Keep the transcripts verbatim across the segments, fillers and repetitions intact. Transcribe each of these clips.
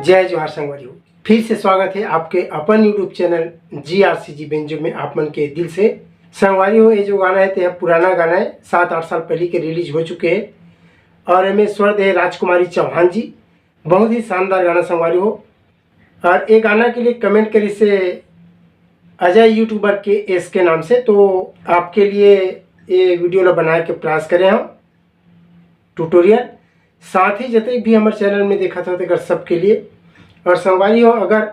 जय जोहार संगवारी हो, फिर से स्वागत है आपके अपन YouTube चैनल जी आर सी जी बेंजो में। आप मन के दिल से संगवारी हो, ये जो गाना है, ते ह पुराना गाना है, सात आठ साल पहले के रिलीज हो चुके हैं और एमे स्वर दे राजकुमारी चौहान जी। बहुत ही शानदार गाना संगवारी हो। और ये गाना के लिए कमेंट करी से अजय यूट्यूबर के एस के नाम से, तो आपके लिए ये वीडियो ला बनाए के प्रयास करें हम ट्यूटोरियल। साथ ही जते भी हमारे चैनल में देखत हो, तेकर सबके लिए। और संगवारी हो, अगर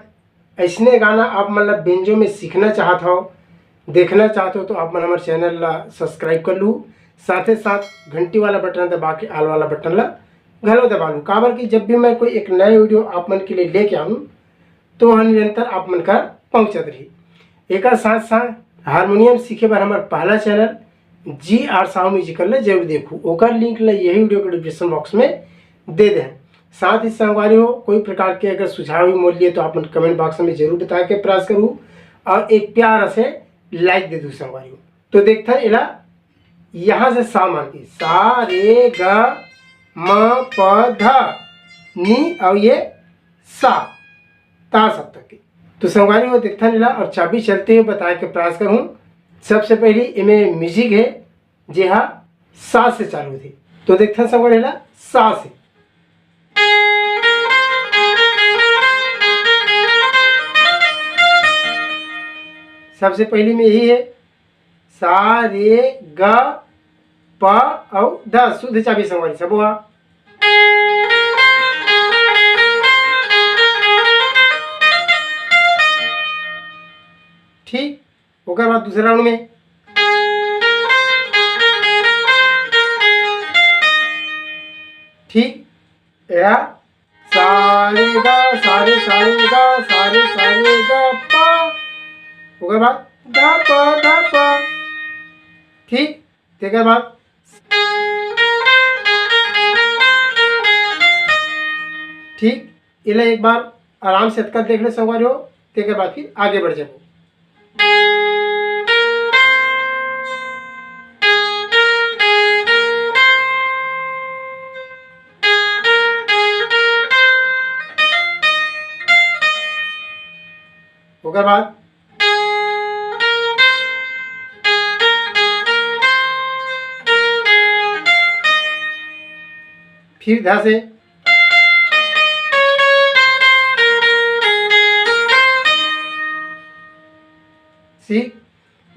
ऐसने गाना आप मन ला बेंजो में सीखना चाहत हो, देखना चाहत हो, तो आप मन हमारे चैनल ला सब्सक्राइब कर लू, साथे साथ घंटी वाला बटन दबा के ऑल वाला बटन ला घलो दबा लू। काबर कि जब भी मैं कोई एक नया वीडियो आप मन के लिए लेके आऊँ, तो वह निरंतर आप मन कर पहुँचत रही। एकर साथ साथ हारमोनियम सीखे बर हमार पहला चैनल जी आर साहू म्यूजिकल ला जरूर देखू, ओकर लिंक ला यही वीडियो के डिस्क्रिप्शन बॉक्स में दे दे हैं। साथ ही संगवारी हो, कोई प्रकार के अगर सुझाव भी मोर लिए, तो आप मन कमेंट बॉक्स में जरूर बताए के प्रयास करू और एक प्यार से लाइक दे दू संगवारी हो। तो देखते हैं एला, यहाँ से सा मान के, सा रे ग म प ध नी, और ये सा, ता सप्तक के। तो संगवारी हो, देखथन एला और चाबी चलते हुए बताए के प्रयास करहूँ। सबसे पहले एमे म्यूजिक है, जे हा सा से चालू होथे। तो देखथन संगवारी एला, सा से। सबसे पहले में यही है, सा रे ग प अउ ध, शुद्ध चाबी संगवारी सबो हा। ठीक, ओकर बाद दूसरा राउंड में, ठीक, एहा सा रे ग, सा रे, सा रे ग, सा रे, सा रे ग प, ओकर बाद ध प, ध प, ठीक, तेकर बाद ठीक, एला एक बार आराम से अतका देख ले संगवारी हो, तेकर बाद फिर आगे बढ़ जाबो। ओकर बाद फिर ध से सी,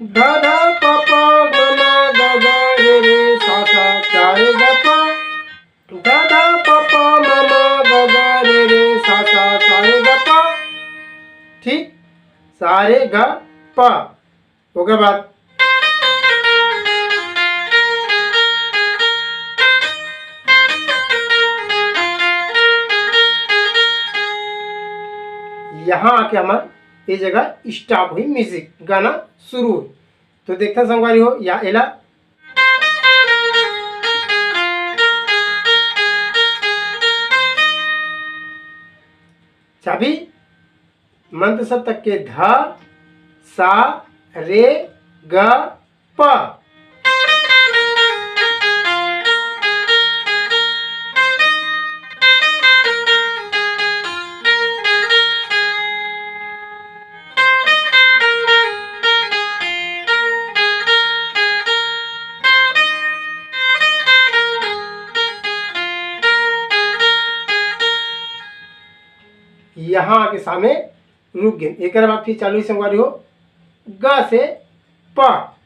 ध ध प प म म ग ग रे रे सा सा सा रे ग प। ध ध प प म म ग ग रे रे सा सा सा रे ग प। ठीक, सा रे ग प। ओकर बाद यहाँ आके हमर ये जगह स्टॉप हुई, म्यूजिक, गाना शुरू हुई। तो देखथन संगवारी हो, या एला चाबी मंत्र सप्तक के ध, सा, रे, ग, प। यहाँ आके सा में रुक गेन। एकर बाद फिर चालू ही संगवारी हो, ग से प।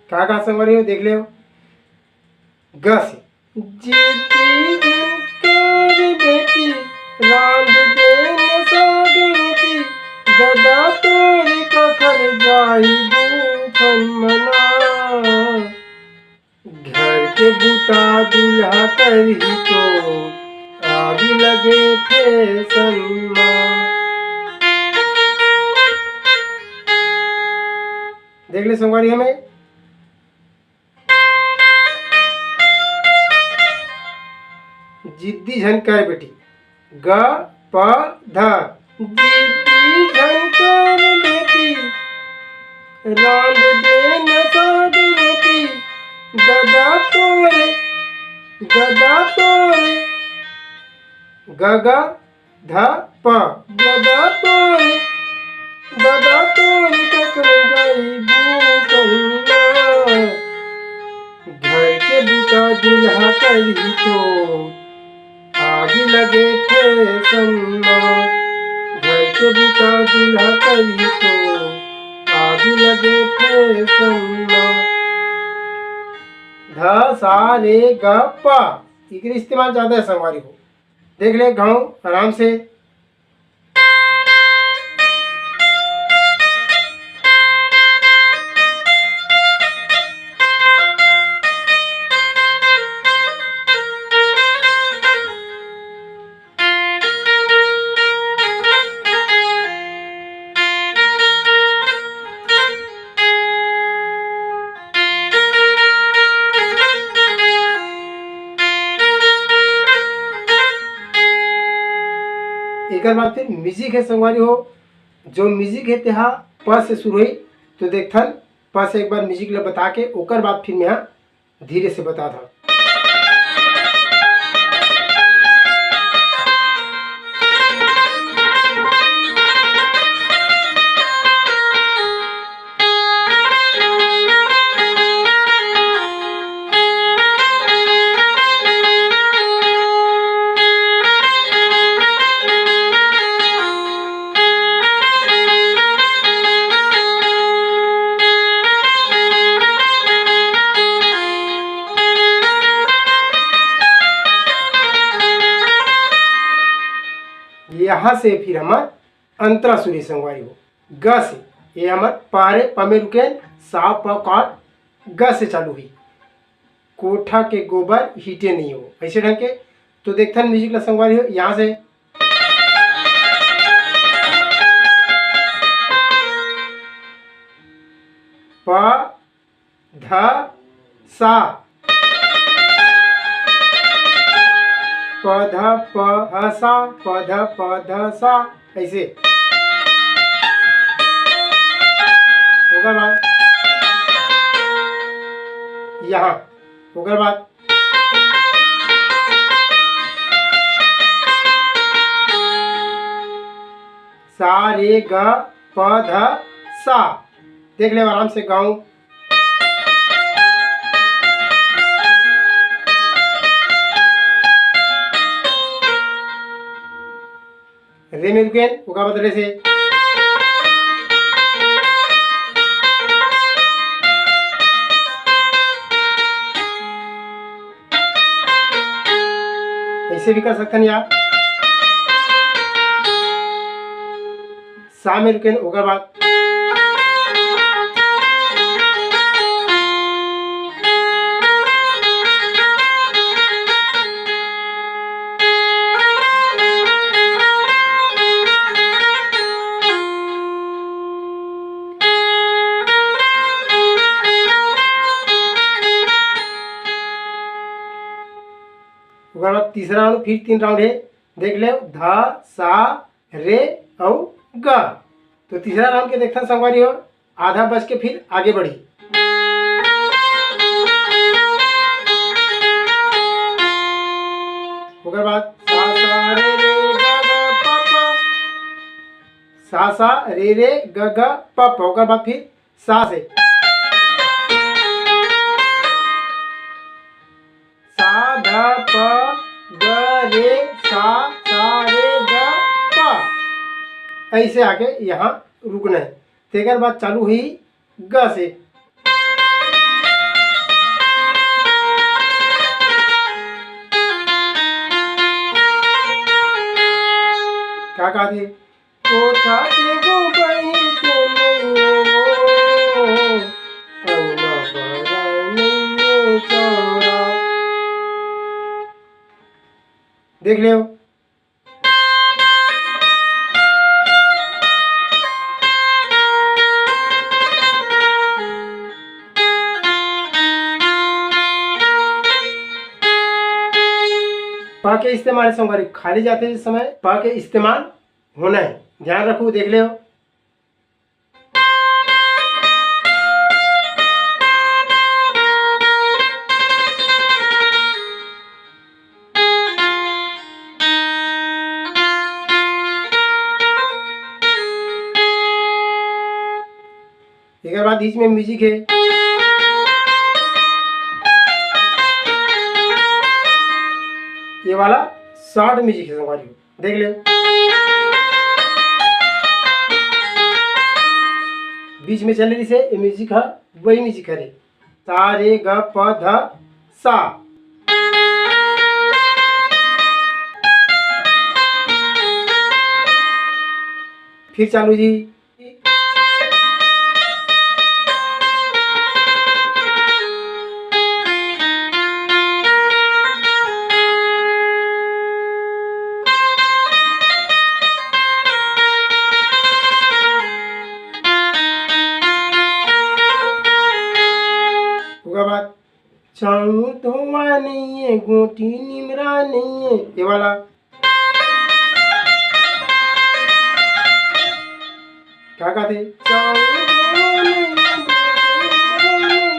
का, का संगवारी हो, देख ले हो। ग से। जिद्दी झन कर बेटी, रांध दे न साग रोटी, ददा तोर कखर जाही बूफन मना। घर के बूता दूल्हा करही तो, आगी लगे फैशन मा। देख ले संगवारी हमें। जिद्दी झन कर बेटी। ग प ध। जिद्दी झन कर बेटी, रांध दे न साग बेटी, ददा तोरे, ददा तोरे। ग ग ध प। ददा तोरे, ददा तोरे कखन जाइबू कन्ना। घर के बूता दूल्हा करही तो, आगी लगे फैशन मा। घर के बूता दूल्हा करही तो, आगी लगे फैशन मा। ध सा रे ग प, इकर इस्तेमाल ज्यादा है संगवारी हो। देख ले गाँव आराम से। एकर बाद फिर म्यूजिक है संगवारी हो, जो म्यूजिक है तेहा प से शुरू होई। तो देखथन प से एक बार म्यूजिक ला बता के ओकर बाद फिर मैं धीरे से बता था। यहाँ से फिर हमर अंतरा सुरी संगवारी हो। ग से, ये हमर पारे पमे रुकेन, सा प कॉर्ड ग से चालू हुई। कोठा के गोबर हीटे नहीं हो, ऐसे ढंग के। तो देखथन म्यूजिक ला संगवारी हो, यहाँ से प ध सा, प ध प ह सा, प ध प ध सा, ऐसे। ओकर बाद यहाँ, ओकर बाद सा रे ग प ध सा। देख ले आराम से गाँव। रे में रुकेन, ओकर बाद रे से। ऐसे भी कर सकथन या सा में रुकेन, ओकर बाद ओकर बाद तीसरा राउंड, फिर तीन राउंड है, देख ले, ध, सा, रे अउ ग। तो तीसरा राउंड के देखथन संगवारी हो, आधा बज के फिर आगे बढ़ी। ओकर बाद सा, सा, रे, रे, ग, ग, प, प। सा, सा, रे, रे, ग, ग, प, प। ओकर बाद फिर सा से। सा, ध, प, ग, रे, सा, सा, रे, ग, प। ऐसे आके यहाँ रुकना है। तेकर बाद चालू हुई ग से। का कहा थे? कोठा के गोबई के नइये वो, अंगना बहरा नइये चौरा। देख ले। प के इस्तेमाल संगवारी खाली जाते समय प के इस्तेमाल होना है, ध्यान रखू, देख ले। एक बाद बीच में म्यूजिक है, ये वाला शॉर्ट म्यूजिक है संगवारी, देख ले। बीच में चले से ये म्यूजिक है, वही म्यूजिक है रे। सा रे ग प ध सा। फिर चालू जी। ओकर बाद चाउर धोवा नइये, गोटी निमरा नइये, ये वाला। का कहते? चाउर धोवा नइये, गोटी निमरा नइये।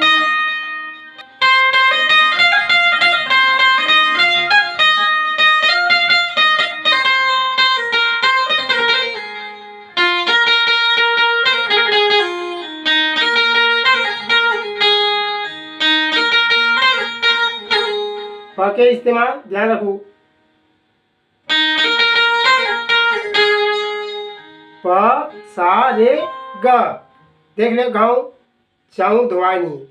प के इस्तेमाल ध्यान रखू। प सा रे ग। देख ले गाँव चाउर धोवानी।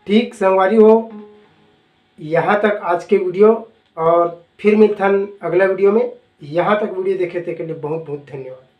ठीक संगवारी हो, यहाँ तक आज के वीडियो, और फिर मिलथन अगला वीडियो में। यहाँ तक वीडियो देखे तेके लिए बहुत बहुत धन्यवाद।